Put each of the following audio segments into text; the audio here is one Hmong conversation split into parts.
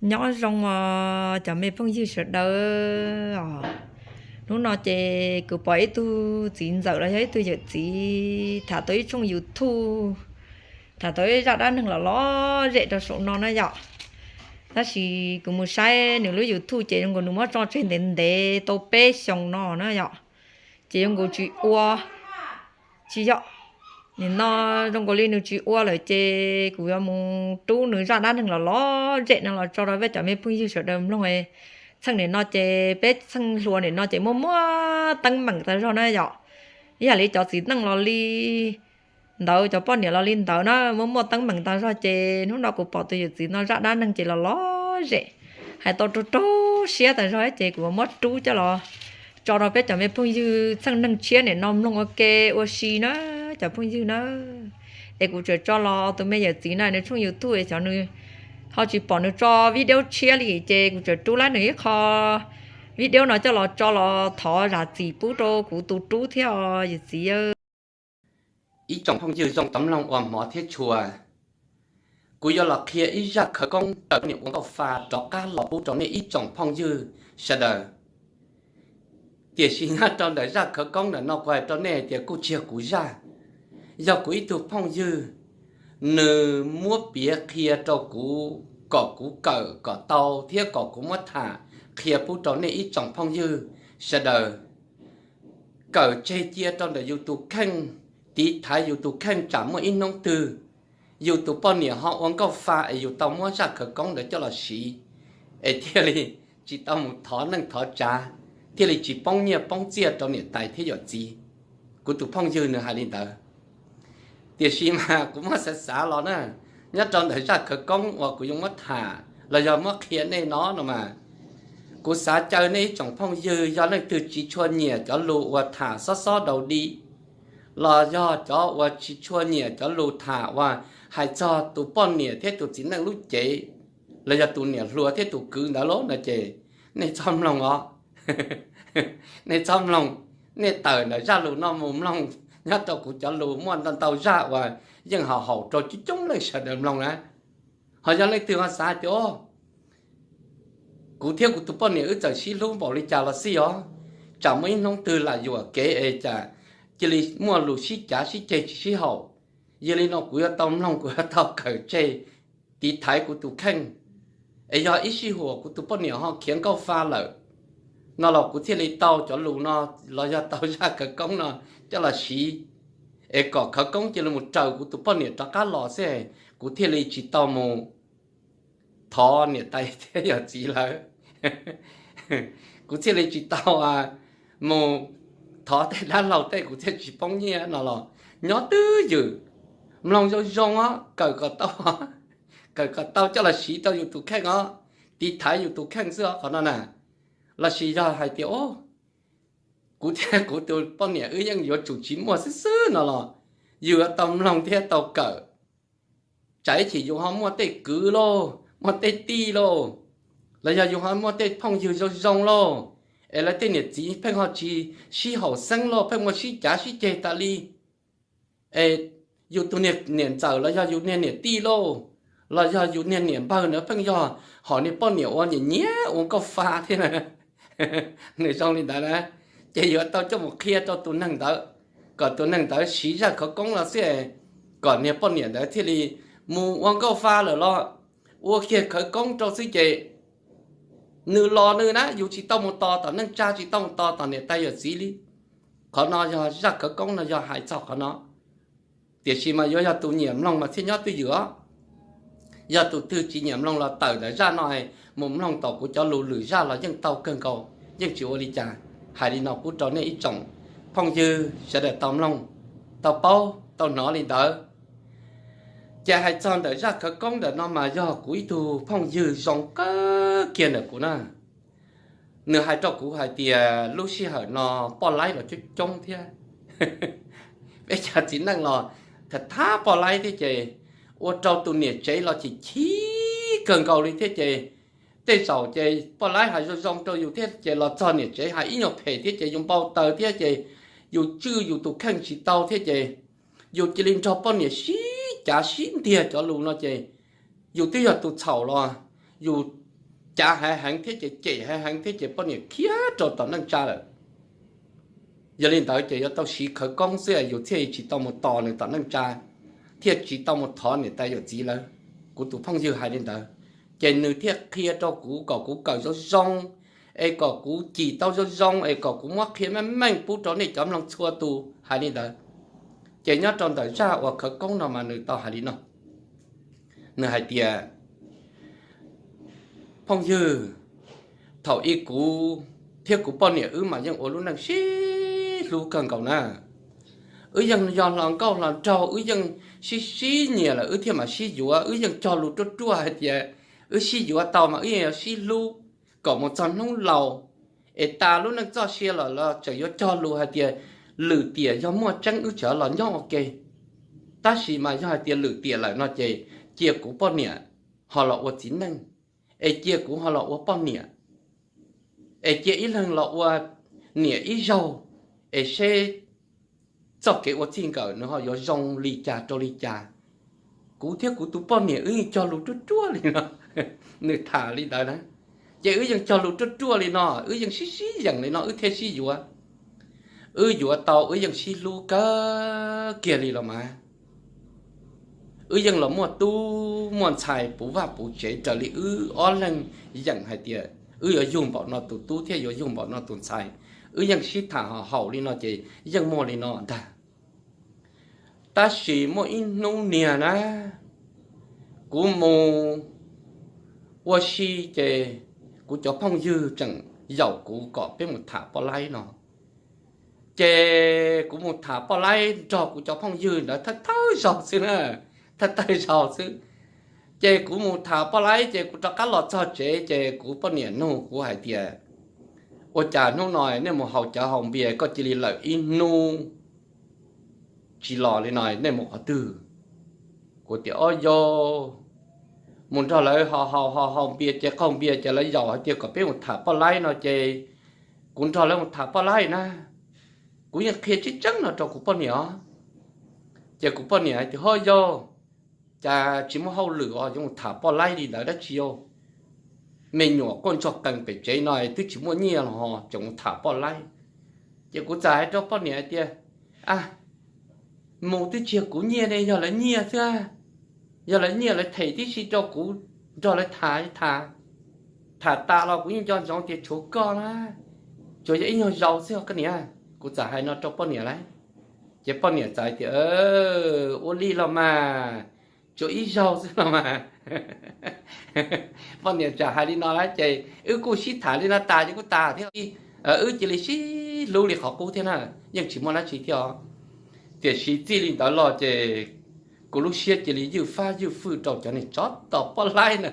Nyob zoo os cov me phooj ywg sawv daws os. Hnub no ces kuv pom ib tug txiv ntxawm los yog ib tug yawm txiv tham tau ib tshooj YouTube, tham tau ib zaj dab neeg los lom zem rau saum no na yom. Tab sis kuv mus saib nws lub YouTube ces zoo nkaus nws muab tso tseg ntev ntev tau peb xyoos no na yom. Ces zoo nkaus tsis ua, tsis yog, nim no zoo nkaus li nws tsis ua lawm ces kuv yuav mus rub nws zaj dab neeg los lom zem no los tso rau peb cov me phooj ywg sawv daws mloog. Txheej nim no ces peb txheej hluas nim no ces muaj muaj teeb meem tag zog na yom. Ib yam li cov txiv neej los li ntawd, cov poj niam los li ntawd na, muaj muaj teeb meem tag zog ces hnub no kuv pom tus yawm txiv no zaj dab neeg ces los lom zem, hais tau raug raug siab tag zog ces kuv muab rub coj los tso rau peb cov me phooj ywg txheej neeg tshiab nim no mloog ua ke ua si na cov phooj ywg na. Es kuv tseem tso los tus me yawm txiv na nws tshooj YouTube es xyov nws ho tsis pom nws tso video tshiab li ces kuv tseem rub lawm nws ib qho video no coj los tso los thov zam txim pub rau kuv tus rub thiab os yawm txiv. Ib tsoom phooj ywg zoo tau mloog ua hmov thiab tshua, kuv yuav los qhia ib zaj khawv koob raws niam ua nkauj fa rov qab los pub rau nej ib tsoom phooj ywg sawv daws. Tiam sis nyob rau ntawm zaj khawv koob ntawm no kuv hais rau nej hais tias kuj tsis yog kuv zaj, yog kuv ib tug phooj ywg, nws muab piav qhia rau kuv kom kuv kawm kom tau thiab kom kuv muab tham qhia pub rau nej ib tsoom phooj ywg sawv daws. Kawm tseg cia rau ntawm yus tus kheej, tiv thaiv yus tus kheej tsam muaj ib hnub twg yus tus poj niam ho ua nkauj fa es yus tau muab zaj khawv koob ntawd coj los siv, es thiaj li tsis tau mus thov neej thov tsav, thiaj li tsis poob nyiaj poob txiaj rau niam tais thiab yawm txiv. Kuv tus phooj ywg nws hais li ntawd. Tiam sis mas kuv muab xav xav los na, nyob rau ntawm zaj khawv koob uas kuv yuav muab tham los yog muab qhia nej no no mas, kuv xav caw nej ib tsoom phooj ywg yog leej twg tsis tshua nyiam cov lus uas tham xob xob daus di, los yog cov uas tsis tshua nyiam cov lus tham uas hais txog tus poj niam thiab tus txiv neej lub cev, los yog tus niam hluas thiab tus kwv ntawd los no ces nej txhob mloog os. Nej txhob mloog, nej tawm ntawm zaj lus no mus mloog nyob rau kuv cov lus muaj ntau ntau zaj uas yeej haum haum rau coob coob leej sawv daws mloog na. Ho yog leej twg ho xav hais tias, o, kuv thiab kuv tus poj niam wb txawm sib hlub npaum li cas los xij os, tsam muaj ib hnub twg lam yuam kev es cas cia li muaj lus sib cav sib ceg tsis sib haum, yog li no kuv yuav tau mloog, kuv yuav tau kawm tseg, tiv thaiv kuv tus kheej, es yog ib sij huam kuv tus poj niam ho khiav nkauj fa lawm no los kuv thiaj li tau cov lus no los yog tau zaj khawv koob no coj los siv, es kom khawv koob cia li mus raws kuv tus poj niam rov qab los xwb, kuv thiaj li tsis tau mus thov niam tais thiab yawm txiv lawm. Kuv thiaj li tsis tau mus thov tej dab laug tej, kuv thiaj tsis poob nyiaj no los nyob twj ywm. Mloog zoo zoo os, kawm kom tau, kawm kom tau coj los siv rau yus tus kheej os, tiv thaiv yus tus kheej xwb os qhov no na. Los sis yog hais tias, o, kuv thiab kuv tus poj niam wb yeej yuav tsum tsis muaj xwb xwb no los yus yuav tau mloog thiab tau kawm. Tsam ib chim yus ho muaj tej kwv lauj, muaj tej tij lauj, los yog yus ho muaj tej phooj ywg zoo zoo lauj, es lawv tej niam txiv pheej ho tsis sib haum xeeb lauj, pheej muaj sib cav sib ceg tas li, es yus tus niam ntxawm los yog yus niag niam tij lauj, los yog yus niag niam npawg ntawd pheej yog hom niag poj niam uas nyiam nyiam ua nkauj fa thiab na. Nws zoo li ntawd na, ces yuav tau coj mus qhia rau tus neeg ntawd, kom tus neeg ntawd siv zaj khawv koob los xwb, kom niag poj niam ntawd thiaj li mus ua nkauj fa lawm los ua kiag khawv koob rau xwb ces nws los nws na, yus tsis tau mus tos tom neej tsa, tsis tau mus tos tom niam tais yawm txiv li. Qhov no yog zaj khawv koob no yog hais txog qhov no. Tiam sis mas yuav yog tus nyiam mloog mas thiaj nyob twj ywm os. Yog tus twg tsis nyiam mloog los tawm ntawm zaj no mus mloog tom kuv cov lus lwm zaj los yeej tau kawg nkaus, yeej tsis ua li cas. Hais li no pub rau nej ib tsoom phooj ywg sawv daws tau mloog, tau paub, tau hnov li ntawd. Ces hais txog ntawm zaj khawv koob ntawm no mas yog kuv ib tug phooj ywg zoo kawg kiag ntawm kuv na. Nws hais rau kuv hais tias lub sij hawm no poj laib los coob coob thiab. Peb cov txiv neej los tham thab poj laib thiab ces ua rau tus niam tsev los chim chim kawg nkaus li thiab ces tej zaum ces poj laib hais zoo zoo rau yus thiab ces los txog niam tsev hais ib nyuag phem thiab ces yus npau taws thiab ces yus tswj yus tus kheej tsis tau thiab ces yus cia li nrog poj niam sib cav sib ntiag cov lus no ces yus twb yog tus txhaum los yus cav heev heev thiab ces cem heev heev thiab ces poj niam khiav rau tom neej tsa lawm. Yog li ntawd ces yuav tau siv khawv koob xwb yus thiaj tsis tau mus tos nws tom neej tsa, thiaj tsis tau mus thov niam tais yawm txiv lawv. Kuv tus phooj ywg hais li ntawd, ces nws thiaj qhia rau kuv kom kuv kawm zoo zoo, es kom kuv cim tau zoo zoo, es kom kuv muab qhia meej meej pub rau nej cov mloog txhua tus hais li ntawd. Ces nyob rau ntawm zaj uas khawv koob no mas nws tau hais li no, nws hais tias, phooj ywg, thaum ub kuv thiab kuv poj niam wb mas yeej ua lub neej sib hlub kawg nkaus na. Wb yeej yog hluas nkauj hluas nraug, wb yeej sib sib nyiam lawm wb thiaj mam sib yuav. Wb yeej cog lus ruaj ruaj hais tias wb sib yuav tau mas wb yeej yuav sib hlub kom mus txog hnub laus, es tas lub neej txoj sia los los tseem yuav cog lus hais tias lwm tiam yog muaj tseeb wb tseem los nyob ua ke. Tab sis mas yog hais tias lwm tiam lawm no ces cia kuv poj niam ho los ua txiv neej, es cia kuv ho los ua poj niam, es cia ib leeg los ua niam ib zaug, es seb txoj kev ua txij nkawm nws ho yuav zoo li cas rau li cas. Kuv thiab kuv tus poj niam wb yeej cog lus ruaj ruaj li no, nws tham li ntawd na. Ces wb yeej cog lus ruaj ruaj li no, wb yeej sib sib yeem li no wb thiaj sib yuav. Wb yuav tau wb yeej sib hlub kawg kiag li los mas. Wb yeej los muaj tub muaj ntxhais puv vaj puv tsev raws li wb ob leeg yeem hais tias wb yuav yug npaum no tus tub thiab yuav yug npaum no tus ntxhais. Wb yeej sib tham haum li no ces yeej muaj li no ntag. Tab sis muaj ib hnub niag na, kuv mus ua si ces kuv cov phooj ywg tseem yaum kuv kom peb mus tham poj laib no. Ces kuv mus tham poj laib nrog kuv cov phooj ywg ntawd thawj thawj zaug xwb na, thawj thawj zaug xwb. Ces kuv mus tham poj laib ces kuv rov qab los txog tsev ces kuv poj niam nug kuv hais tias, ua cas hnub no nej mus haus cawv haus npias koj cia li lawm ib hnub tsis los li no, nej mus qhov twg? Kuv tias, o yau, mus nrog lawv haus haus haus haus npias ces qaug npias ces lawv yaum hais tias kom peb mus tham poj laib no ces kuv nrog lawv mus tham poj laib na. Kuv yeej qhia tseeb tseeb no rau kuv poj niam os. Ces kuv poj niam hais tias, ho yau, cas tsis muaj hauj lwm os yuav mus tham poj laib li ntawd dab tsi yau? Me nyuam quaj ntsoog qees pem tsev no twb tsis muaj nyiaj los ho tseem mus tham poj laib. Ces kuv txawm hais rau poj niam hais tias, a, mus twb tsis yog kuv nyiaj ne, yog lawv nyiaj xwb. Yog lawv nyiaj lawv them tib si rau kuv nrog lawv tham tham, tham tas los kuv yeej nco ntsoov tias tshuav koj na, tsuas yog ib nyuag zaus xwb os koj niam. Kuv txawm hais no rau poj niam lawm, ces poj niam txawm hais tias, ua li los mas, tsuas ib zaug xwb los mas. Poj niam txawm hais li no lawm ces wb kuj sib tham li no tas ces kuj tas thiab, wb cia li sib hlub li qhov qub thiab na, yeej tsis muaj dab tsi thiab os. Tiam sis txij li ntawd los ces kuv lub siab cia li ywj fab ywj fwj rau cov niag tsov tom poj laib na.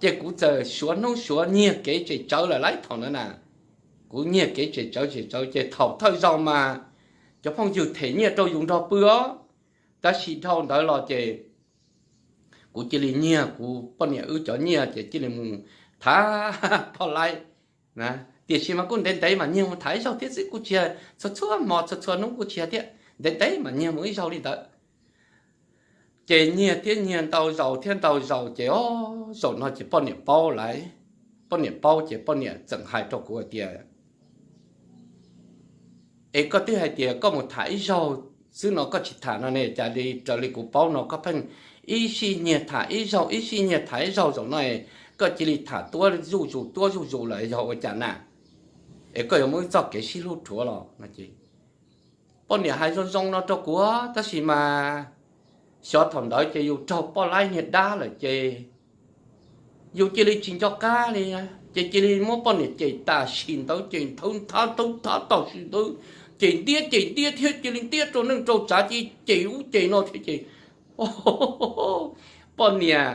Ces kuv txawm suav hnub suav nyiag kev tsem tsawv lawm lawm thaum ntawd na. Kuv nyiag kev tsem tsawv tsem tsawv ces thaum thawj zaug mas cov phooj ywg them nyiaj rau yus nrog pw os. Tab sis dhau ntawd los ces kuv cia li nyiag kuv poj niam wb cov nyiaj ces cia li mus tham poj laib. Tiam sis mas kuj ntev ntev mas nyiag mus tham ib zaug thiab xwb, kuj tsis yog txhua txhua hmo txhua txhua hnub, kuj tsis yog thiab, ntev ntev mas nyiag mus ib zaug li ntawd. Ces nyiag thiab nyiag ntau zaus thiab ntau zaus ces o, zaum no ces poj niam paub lawm. Poj niam paub ces poj niam txawm hais rau kuv hais tias, es koj twb hais tias koj mus tham ib zaug xwb no koj tsis tham no ne, cas li raws li kuv paub no koj pheej ib sij nyiag tham ib zaug ib sij nyiag tham ib zaug, zaum no koj cia li tham tuab zuj zus tuab zuj zus lawm yog ua cas na? Es koj yuav muaj ib txoj kev sib hlub rhuav los? Poj niam hais zoo zoo no rau kuv tab sis mas xyov thaum ntawd ces yus raug poj laib niag dab lawm ces yus cia li tsis nco qab li, ces cia li muab poj niam cem tam sim ntawd ces nthawv nthab nthawv nthab tam sim ntawd, cem ntiab cem ntiab thiab cia li ntiab rau neej rau tsav ces cem ub cem no thiab ces poj niam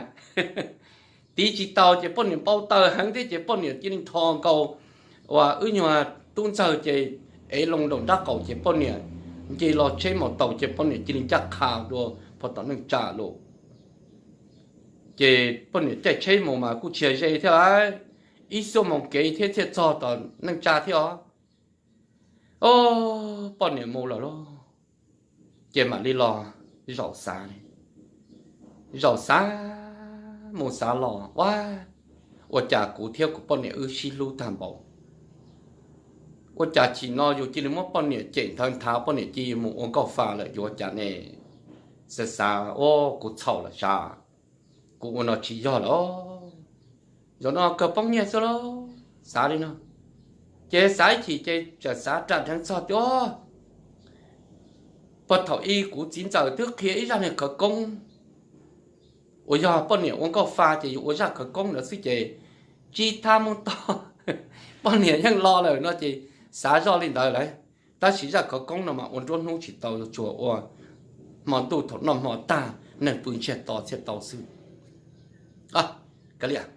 tiv tsis tau ces poj niam npau taws heev thiab ces poj niam cia li nthos nkaus uas wb nyuag tub ntxawg ces ev loo nraum nrab qaum ces poj niam nce los tsheb maus taus ces poj niam cia li ncaj qha dua pog tom neej tsa lawm. Ces poj niam caij tsheb mus mas kuj tsis ze thiab, ib xuab moos kev thiab thiaj txog tom neej tsa thiab os. O, poj niam mus lawm lauj, ces mam li los zaum xav, zaum xav mus xav los ua, ua cas kuv thiab kuv poj niam wb sib hlub tag npaum, ua cas chim no yus cia li muab poj niam cem nthawv nthav, poj niam cia li mus ua nkauj fa lawm, yuav ua cas ne? Xav xav, ua kuv txhaum lawm sav, kuv ua no tsis yog lawm, zaum no kawg poob nyiaj xwb lauj, xav li no. Ces xav ib chim ces txawm xav ram dheev txog tias, puag thaum ub kuv txiv ntxawm twb qhia ib zaj niag khawv koob uas yog poj niam ua nkauj fa ces yus ua zaj khawv koob ntawd xwb ces tsis thab muab tog, poj niam yeej los lawm no ces xav zoj li ntawd lawm. Tab sis zaj khawv koob no mas ua nruab hnub tsis tau, tsuas ua hmo ntuj thaum noj hmo tag neeg pw ntsiag to thiaj tau xwb. Kav liam,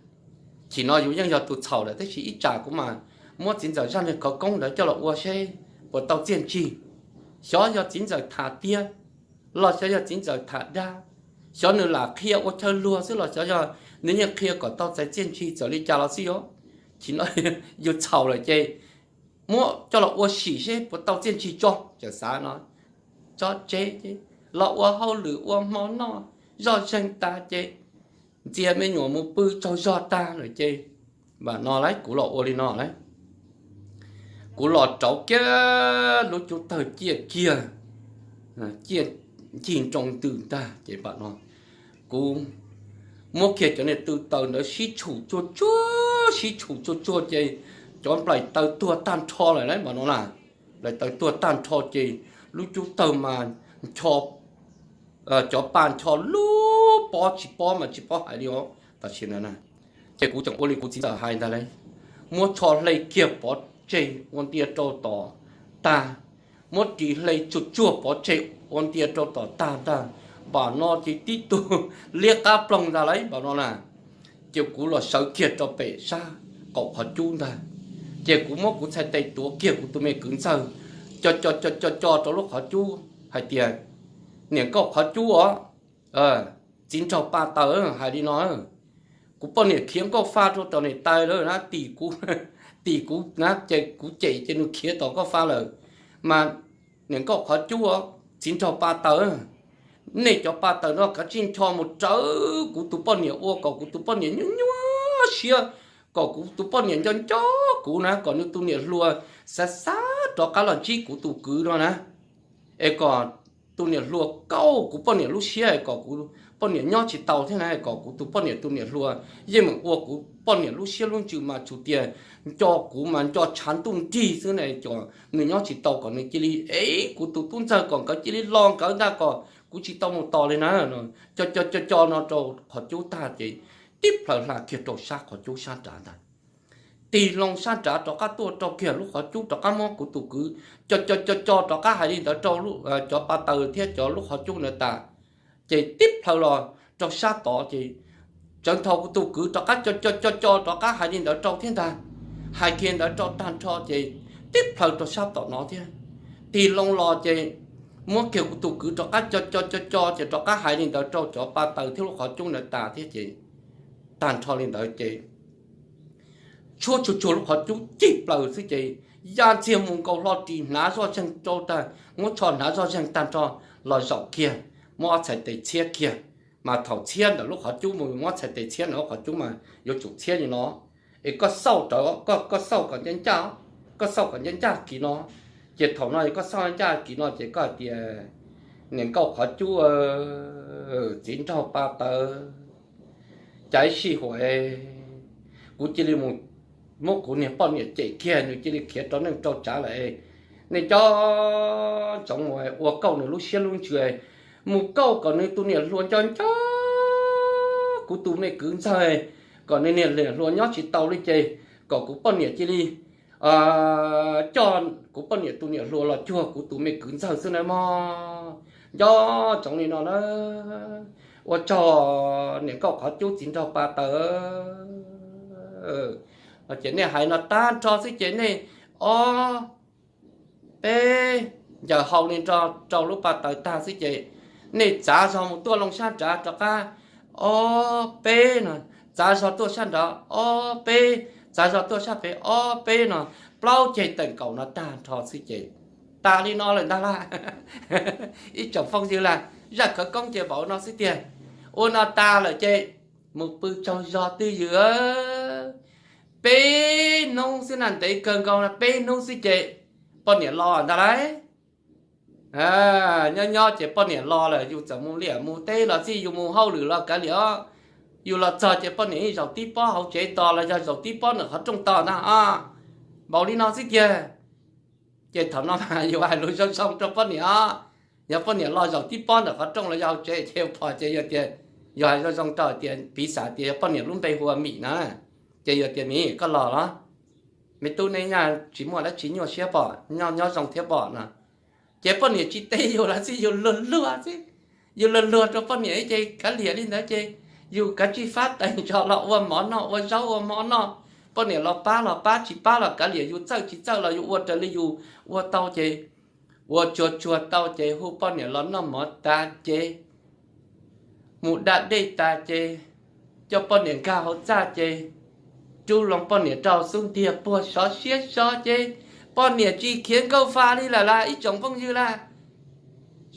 chim no yus yeej yog tus txhaum lawm, tab sis ib tsam kuv mas muab txiv ntxawm zaj niag khawv koob ntawd coj los ua seb puas tau txiaj ntsig. Xyov yog txiv ntxawm tham tiag los xyov yog txiv ntxawm tham dag, xyov nws lam qhia ua chaw luag xwb los xyov yog nws yeej qhia kom tau txais txiaj ntsig txawm li cas los xij os. Chim no yus txhaum lawm ces muab coj los ua sim seb puas tau txiaj ntsig tso, txawm xav no. Tso tseg ces los ua hauj lwm ua hmo noj zoj zeeg tag ces ntxias me nyuam mus pw tsaug zog tag lawm ces, vam no lawm kuv los ua li no lawm. Kuv los rauv kiag lub cub tawg ciaj kiag, ciaj ncig nroo ntws ntag ces vam no kuv muab kiag cov niag tw taws ntawd sib tshum tsuag tsuag, sib tshum tsuag tsuag ces cov nplaim taws tuag tag nrho lawm lauj, vam no na. Nplaim taws tuag tag nrho ces lub cub tawg mas ncho, cov pa ncho lub pob tsis pob mas tsis paub hais li os tam sim no. Ces kuv tseem ua li kuv txiv ntxawm hais ntag lauj, muab tsho hle kiag pov tseg ua ntia rau tom tag, muab ris hle tsuag tsuag pov tseg ua ntia rau tom tag ntag, vam no ces tib tug liab qab ploog ntag lauj, vam no na. Ces kuv los sawv kiag rau pem sab qaum qhov cub ntag, ces kuv muab kuv txhais tes tuav kiag kuv tus me kwv ntxawg, co co co co co rau lub qhov cub hais tias, niam nkauj qhov cub os, txiv nraug pa taws hais li no, kuv poj niam khiav nkauj fa rau tom niam tais lawm na, tim kuv, tim kuv na, ces kuv cem ces nws khiav tom nkauj fa lawm, mas niam nkauj qhov cub, txiv nraug pa taws, nej cov pa taws no kav tsij ncho mus rawv kuv tus poj niam ua kom kuv tus poj niam nyuaj nyuaj siab, kom kuv tus poj niam nco nco kuv na, kom nws tus niam hluas xav xav rov qab los ntsib kuv tus kwv no na, es kom tus niam hluas kauj kuv poj niam lub siab kom kuv poj niam nyob tsis tau thiab na, kom kuv tus poj niam tus niam hluas yeej meem ua kuv poj niam lub siab lub ntsws mas tsuas tias nco kuv mas nco tshav ntuj nrig xwb na, kom nws nyob tsis tau kom nws cia li ev kuv tus tub ntxawg kom nkawd cia li los nkawd ntag kom kuv tsis tau mus tos li na. Co co co co no rau qhov cub tag ces tib plhaw hla kiag rau sab qhov cub sab nrad ntag. Tig loo sab nrad rov qab tuaj rau kiag lub qhov cub rov qab muab kuv tus kwv co co co co rov qab hais li ntawd rau cov pa taws thiab cov lub qhov cub ntawd tas, ces tib plhaw los rau sab tod ces tsawv ntho kuv tus kwv rov qab co co co co rov qab hais li ntawd rau thiab ntag. Hais kiag ntawd rau tag nrho ces tib plhaw rau sab tom no thiab. Tig loo los ces muab kiag kuv tus kwv rov qab co co co co ces rov qab hais li ntawd rau cov pa taws thiab lub qhov cub ntawd tas thiab ces tag nrho li ntawd ces tshuab tsuag tsuag lub qhov cub cig plaws xwb ces ya ntxiag mus nkaus hlo ris hnav zoj zeeg rau tag, muab tsho hnav zoj zeeg tag nrho los zaum kiag, muab ob txhais tes txhiab kiag. Mas thaum txhiab ntawm lub qhov cub mus muab txhais tes txhiab ntawm lub qhov cub mas yuav tsum txhiab li no, es koj xauj rawv, koj xauj kom ncaj ncaj, koj xauj kom ncaj ncaj kiag no. Ces thaum no koj xauj ncaj kiag no ces koj hais tias, niam nkauj qhov cub, txiv nraug pa taws, cas ib sij huam kuv cia li mus muab kuv niag poj niam cem kiag, nws cia li khiav rau neej rau tsav lawm. Nej nco ntsoov mus ua kauj nws lub siab lub ntsws, mus kauj kom nws tus niam hluas nco nco kuv tus me kwv ntxawg, kom nws niam hluas nyob tsis tau li ces kom kuv poj niam cia li coj kuv poj niam tus niam hluas los cuag kuv tus me kwv ntxawg xwb na mog. Nco ntsoov li no na, ua tsaug niam nkauj qhov cub txiv nraug pa taws. Ces nej hais no tag nrho xwb ces nej ob peb ncaws hau li nro rau lub pa taws tag xwb ces nej txav zog mus tuaj loo sab nrad rov qab ob peb no, txav zog tuaj sab nrad ob peb, txav zog tuaj sab pem ob peb no, plaub ceg teem nkaus no tag nrho xwb ces tas li no lawm ntag lauj. Ib tsoom phooj ywg lauj, zaj khawv koob ces npaum no xwb tiag. Ua no tas lawm ces mus pw tsaug zog twj ywm. Peb hnub xwb na, ntev kawg nkaus na, peb hnub xwb ces poj niam los ntag lauj. Nyob nyob ces poj niam los lawm, yus txawm mus liaj mus teb los xij, yus mus hauj lwm los kav liam os, yus los txog ces poj niam yeej zaum tib pob hauv tsev tos los yog zaum tib pob ntawm qhov rooj tos ntag os. Npaum li no xwb tiag. Ces thaum no mas yus hais lus zoo zoo rau poj niam os. Yog poj niam los zaum tib pob ntawm qhov rooj los yog hauv tsev ces yus phom ces yus tias, yus hais zoo zoo rau tias piv xam tias yog poj niam lub npe hu ua Mim no, ces yus tias, Mim, koj los los? Me tub, neb nyaj tsis muaj dab tsi nyuaj siab pom, nyob nyob zoo thiab pom no. Ces poj niam tsis teb yus los xij, yus luag luag xwb. Yus luag luag rau poj niam ces kav liam li ntawd ces yus kav tsij fab tais ntsos los ua mov noj, ua zaub ua mov noj. Poj niam los pab los pab, tsis pab los kav liam, yus txawj tsis txawj los yus ua raws li yus ua tau ces ua tsuag tsuag tau ces hu poj niam los noj mov tas ces mus da dej tas ces coj poj niam nkag hauv txaj ces rub loo poj niam rau xub ntiag puag sov siab so ces poj niam tsis khiav nkauj fa li lawm las ib tsoom phooj ywg las.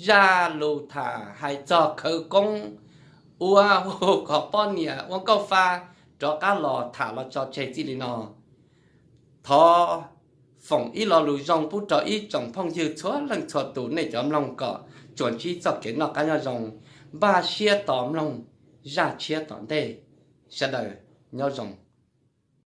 Zaj lus tham hais txog khawv koob ua hu kom poj niam ua nkauj fa rov qab los tham los tso tseg txij li no. Thov foom ib lo lus zoo pub rau ib tsoom phooj ywg txhua leej txhua tus nej cov mloog kom tsuas ntsib txoj kev noj qab nyob zoo, npaj siab tos mloog zaj tshiab tom ntej. Sawv daws nyob zoo.